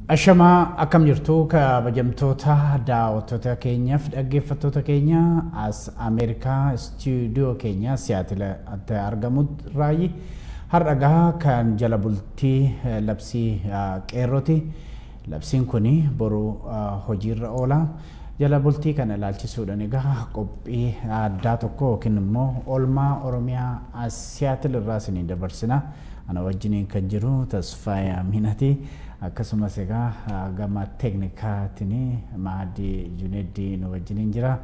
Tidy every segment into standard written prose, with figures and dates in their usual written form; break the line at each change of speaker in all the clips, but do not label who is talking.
Ashamaa akkam jirtu kabajamtoota daawwattoota keenyaaf dhaggeeffattoota keenya as Ameerikaa istuudiyoo keenya Siyaatilitti argamu irraayi har'a gahaa kan jala bultii labsii qeerrooti. Labsiin kun boru hojiirra oola. Jala bultii kana ilaalchisuudhaan egaa qophii addaa tokko yookiin immoo oolmaa Oromiyaa as Siyaatil irraa isinii dabarsina. Ana wajjiniin kan jiru Tasfaayee Aminati. Akkasumas egaa gama teeknikaatiin Mahadii Juneeddii nu wajjiniin jira.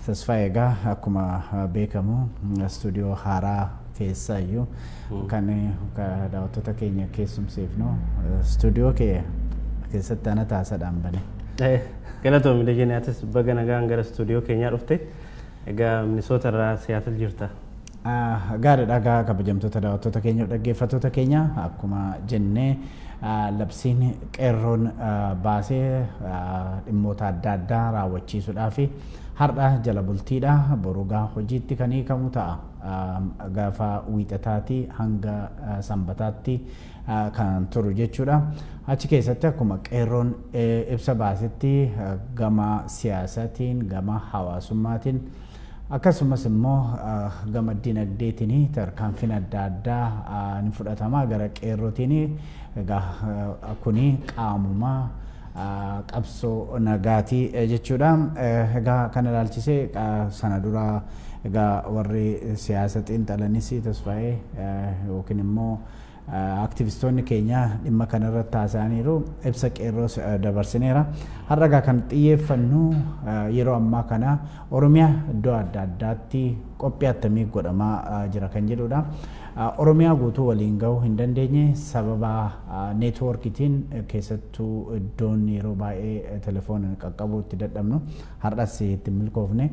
Tasfaayee egaa akkuma beekamu istuudiyoo haaraa keessa iyyuu kan daawwattoota keenya keessumsiifnu istuudiyoo kee keessatti ana taasadhaan bane.
Galatoomii Dajanee, atis baga nagaan gara istuudiyoo keenyaa dhufte. Egaa Minisoota irraa Siyaatil jirta.
Gaariidha egaa kabajamtoota daawwattoota keenyaaf dhaggeeffattoota keenya akkuma jennee labsiin qeerroon baasee dhimmoota adda addaa raawwachiisuudhaaf har'a jala bultiidha. Boru gaa hojiitti kan hiikamu ta'a. Gaafa wiixataati hanga sanbataatti kan turu jechuudha. Achi keessatti akkuma qeerroon ibsa baasetti gama siyaasaatiin, gama hawaasummaatiin akkasumas immoo gama dinagdeetiin tarkaanfiin adda addaa ni fudhatama gara qeerrootiin. Egaa kuni qaamuma qabsoo nagaatii jechuudha. Egaa kana ilaalchisee sana dura egaa warri siyaasa xiinxalanis Tasfaayee yookiin immoo aktivistoonni keenya dhimma kanarratti haasa'aniiru, ibsa qeerroos dabarsineera. Har'a egaa kan xiyyeeffannu yeroo ammaa kana Oromiyaa iddoo adda addaatti qophii attamii godhamaa jira kan jedhudha. Oromiyaa guutuu waliin gahuu hin dandeenye sababa neetwoorkiitiin, keessattuu iddoon yeroo baay'ee telefooniin qaqqabuu itti dadhabnu har'as itti milkoofne.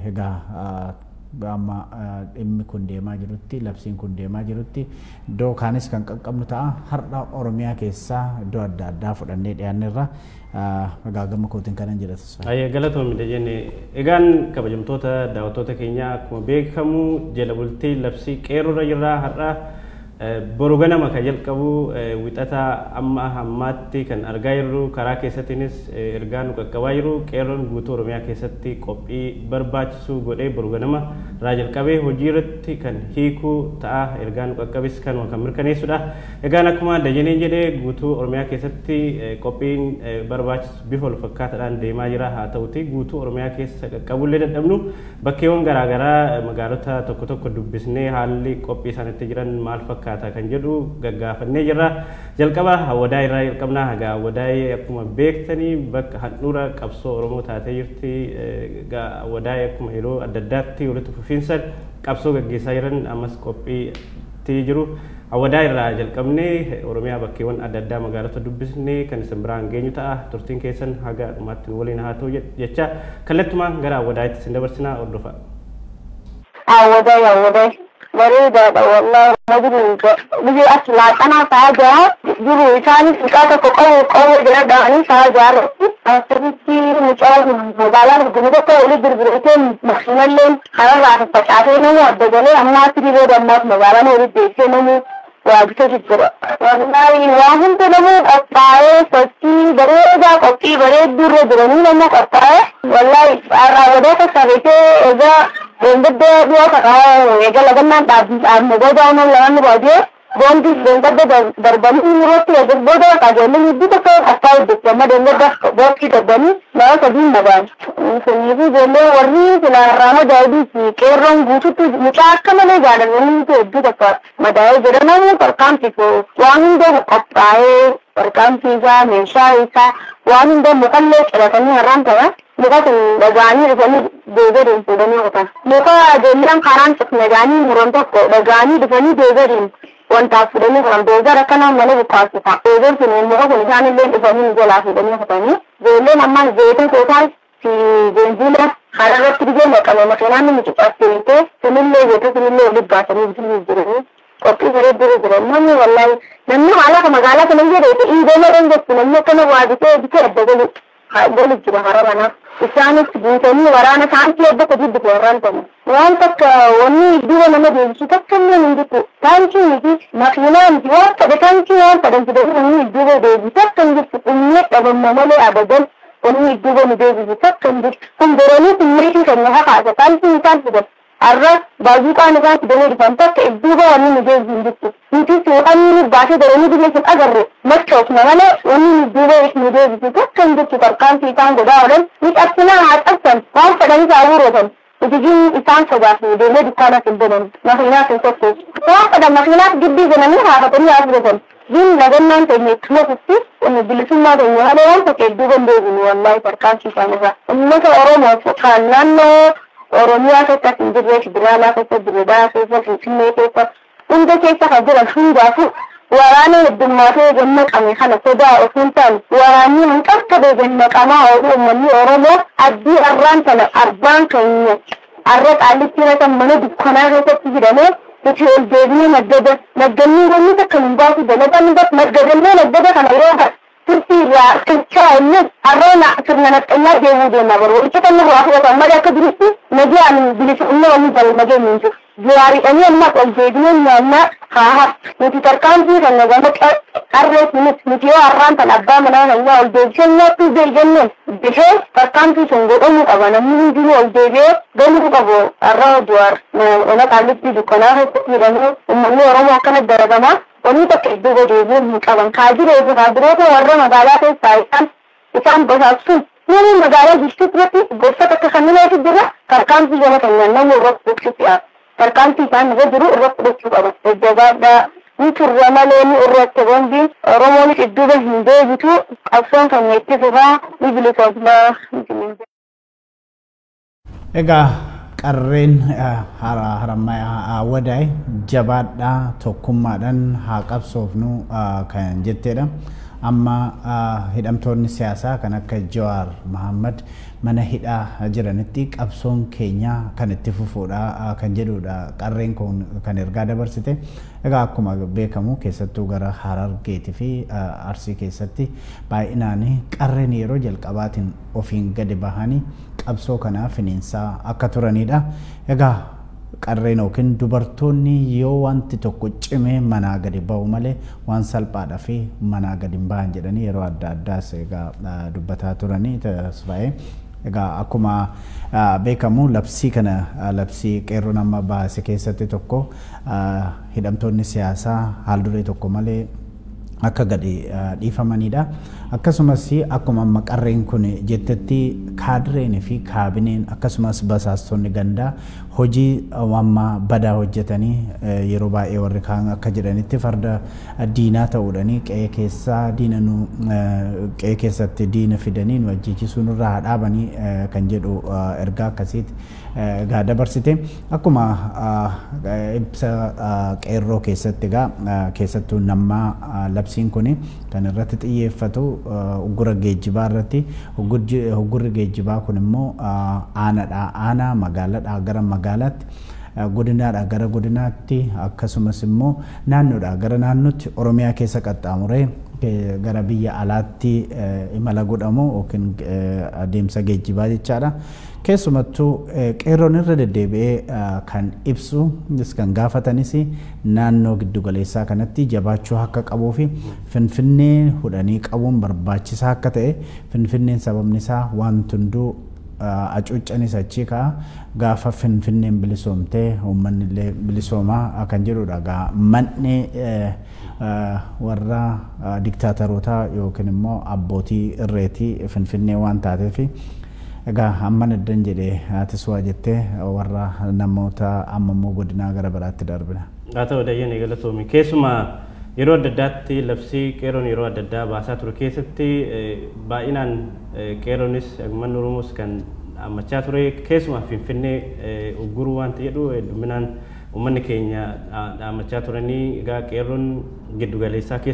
Egaa amma dhimmi kun deemaa jirutti, labsiin kun deemaa jirutti iddoo kaanis kan qaqqabnu ta'a. Har'a Oromiyaa keessaa iddoo adda addaa fudhannee dhiyaanneerra. Egaa gama kootiin kanan jedha Tasfaayee.
Ayyee, galatoomii Dajanee. Egaan kabajamtoota daawwattoota keenyaa, akkuma beekamu jala bultii labsii qeerroorra jirra har'a. Boru ganama kan jalqabu wixata amma ammaatti kan argaa jirru karaa keessattiinis ergaa nu qaqqabaa jiru, qeerroon guutuu Oromiyaa keessatti qophii barbaachisu godhee boru ganama irraa jalqabee hojii irratti kan hiikuu ta'a. Ergaa nu qaqqabis kanuma kan mirkaneessudha. Egaan akkuma Dajaneen jedhee guutuu Oromiyaa keessatti qophiin barbaachisu bifa wal fakkaataadhaan deemaa jira. Haa ta'uti guutuu Oromiyaa keessa qaqqabullee dadhabnu bakkeewwan garaagaraa magaalota tokko tokko dubbisnee haalli qophii isaanitti jiran maal fakkaata kan jedhu gaggaafannee jirra. Jalqaba Awwadaay irraa jalqabnaa. Haga Awwadaay akkuma beektanii bakka handhuura qabsoo Oromoo taatee jirti. Awwadaay akkuma yeroo adda addaatti walitti fufiinsaan qabsoo gaggeessaa jiran ammas qophiitti jiru. Awwadaay irraa jalqabnee Oromiyaa bakkeewwan adda addaa magaalota dubbisnee kan isin biraan geenyu ta'a. Turtiin keessan haga dhumaatti waliin haa ta'u jecha kallattumaan gara Awwadaayitti isin dabarsinaa, hordofaa.
Awwadaay, Awwadaay. Bareedaadha wallaahi, jiru biyya as laaqanaa sa'a 6 jiru, isaanis mucaa tokko qabu qabu jira dha'anii sa'a 6 irratti asirratti mucaa magaalaa gurguru tokko wali birbirtee makiinalleen kararraa faffacaasee namu adda galee ammaatti dhibee dammaas magaalaan wali deessee namu waa bitatu jira. Wallaahi waa hunda namuu qophaa'ee sochii bareedaa qophii bareedduu irra jiranii namuu qophaa'ee wallaahi raawwataa sassaabetee egaa deengadda dhiyoo kakaa egaa lagannaan dhaabne booda ono lamaan baadiyee boombi deengadda darbanii yerootti egaa booda qajeelli hedduu tokko akkaa hojjetti amma deengadda boombii darbanii nama sadiin nagaan. Saniifuu ijoollee warri filaarraa madaa'ee qeerroon guututti mucaa akka malee jaalatanii hedduu tokko madaa'ee jira. Namni tarkaanfiif waan hunda qophaa'ee tarkaanfii isaa meeshaa isaa waan hunda mukallee ciratanii har'aan ta'e muka kun dhagaanii dhufanii deegariin fuudhanii qotan. Muka ijoolleen karaan cufne gaanii muran tokko dhagaanii dhufanii deegariin wantaaf fuudhanii qotan. Deegar akkana mana buqqaasisa. Deegar sun muka kun isaanillee dhufanii jalaa fuudhanii qotanii. Ijoolleen ammaan zeetii kootaan fi beenziila karaa irratti dhigee naqame makiinaan inni cuqqaasite sunillee zeetii sunillee walitti baasanii bitanii jiranii. Qophii bareedduu jira namni wallaahi namni haala magaalaa kana jedhee iidee malee jettu namni akkana waa bitee bitee adda galu. Galu jira hara kanaaf. Isaanis guutanii waraana taankii adda sadii dhufu warraan ta'u. Waan takka wanni duuba nama deebisu takka illee hin jirtu. Taankii miti makiinaa miti waan fedhe taankii waan fedhan fidanii wanni duuba deebisu takka hin jirtu. Dhumnee dhabamna malee abadan wanni duuba nu deebisu takka hin jirtu. Kun boranii kummeetii keenya hakaasa taankii isaan fidan. Arra baazuqaan isaan fidanii dhufan takka duuba wanni nu deebisu hin jirtu. Nuti wanni baasee daranii biyya sun agarre machoofna malee wanni nu duuba nu deebisu takka hin jirtu. Tarkaanfii isaan godhaa oolan ni cabsinaa haa cabsan waan fedhanis haa wurotan. Ujijin isaan sodaafne deemee dukkaanaaf hin banan makiinaaf hin sochoosu. Waan fedhan makiinaaf gibbii bananii haafatanii haa fudhatan. Gin nagannaan teenya ittuma fufti bilisummaa teenya haala waan tokko duuba hin deebinu wallaahi tarkaanfii isaan irraa. Uummata Oromoo kan naannoo Oromiyaa keessa hin jirre, Federaalaa keessa, Dirreedaa keessa, Finfinnee keessa, hunda keessa kan jiran hundaafuu waraana heddummaatee gammaqame kana sodaa osoo hin taane waraanni hanqarqabee gammaqamaa oolu uummanni Oromoo abdii arraan tana arbaan keenya arra qaallitti naqan mana dukkanaa keessatti hidhamee nuti ol deebinee naggada naggannii wanni takka hin baasu dalagaan naggadannee naggada kana yeroo turtii irraa kirchaa inni arroona sirna naqxanyaa deemuu deema baruu itti kan nurraa fudhatan malee akka duritti nagaan bilisummaa wanni galma geenyu hin jiru. Jawaariidhanii amma ol deebinee nyaannaa haa haftu. Nuti tarkaanfii kan gama qarrees nuti yoo har'aan tan abbaa manaa keenyaa ol deebisee nyaattuu jenneen bishee tarkaanfii sun godhamuu qaba. Namni hundinuu ol deebi'ee galuu qabu. Har'a Jawaar ona qaallitti dukkanaa keessatti hidhamee uummanni Oromoo akkana daragamaa wanni takka iddoo deebi'uu hin qaban. Kaajiree fi kaajiroota warra magaalaa keessaa isaan basaasuun namni magaalaa jirtu irratti gorsa takka kanneen jira tarkaanfii gama keenyaan namni irratti gochuu dhiyaatu. Tarkaanfii isaan irra jiru irratti fudhachuu qaba. Jajjabaadhaa ni turre malee ni irratti bombiin Oromoonis iddoo hin deebitu qabsoon keenya itti fufaa ni bilisoomna.
Egaa qarreen Harammayaa Wadaay jabaadhaa tokkummaadhaan haa qabsoofnu kan jetteedha. Amma hidhamtoonni siyaasaa kan akka Jawaar Mohammad mana hidhaa jiranitti qabsoon keenya kan itti fufuudha kan jedhudha qarreen kun kan ergaa dabarsite. Egaa akkuma beekamu keessattuu gara Harargeetii fi Arsii keessatti baay'inaan qarreen yeroo jalqabaatiin ofiin gadi bahanii qabsoo kanaa finiinsaa akka turanidha. Egaa qarreen yookiin dubartoonni yoo wanti tokko cimee manaa gadi ba'u malee waan salphaadhaa fi manaa gadi hin bahan jedhanii yeroo adda addaas egaa dubbataa turanii tasfaa'ee. Egaa akkuma beekamu labsii kana labsii qeerroon amma baase keessatti tokko hidhamtoonni siyaasaa haal duree tokko malee akka gadi dhiifamanidha. Akkasumas akkuma amma qarreen kun jettetti kaadireen fi kaabineen akkasumas basaastonni gandaa hojii amma badaa hojjetanii yeroo baay'ee warri kaan akka jedhanitti farda diinaa ta'uudhanii qe'ee keessaa diina nu qe'ee keessatti diina fidanii nu ajjeechisuu nurraa haa dhaabanii kan jedhu ergaa akkasiiti egaa dabarsite. Akkuma ibsa qeerroo keessatti egaa keessattuu nammaa labsiin kun kan irratti xiyyeeffatu uggura geejjibaa irratti. Uggurri geejjibaa kun immoo aanaadhaa aanaa, magaalaadhaa gara magaalaatti, godinaadhaa gara godinaatti, akkasumas immoo naannoodhaa gara naannootti Oromiyaa keessa qaxxaamuree gara biyya alaatti imala godhamu yookiin adeemsa geejjibaa jechaadha. Keessumattuu qeerroon irra deddeebi'ee kan ibsu kan gaafatanis naannoo giddugaleessaa kanatti jabaachuu akka qabuu fi Finfinnee hudhanii qabuun barbaachisaa akka ta'e Finfinneen sababni isaa waan hunduu acuuccanis achii ka'a gaafa Finfinneen bilisoomtee uummanni illee bilisoomaa kan jedhudha. Egaa manni warra diktaatarotaa yookiin immoo abbootii irreetii Finfinnee waan taateef egaa amma naddan jedhee atis waa jettee warra namoota amma immoo godinaa gara biraatti darbina.
Haa ta'u dayyeen galatoomi. Keessumaa yeroo adda addaatti labsii qeerroon yeroo adda addaa baasaa ture keessatti baay'inaan qeerroonis uummanni Oromoos kan dhaammachaa ture keessumaa Finfinnee ugguruu waanta jedhu hedduminaan uummanni keenya dhaammachaa turanii egaa qeerroon giddugaleessaa keessa.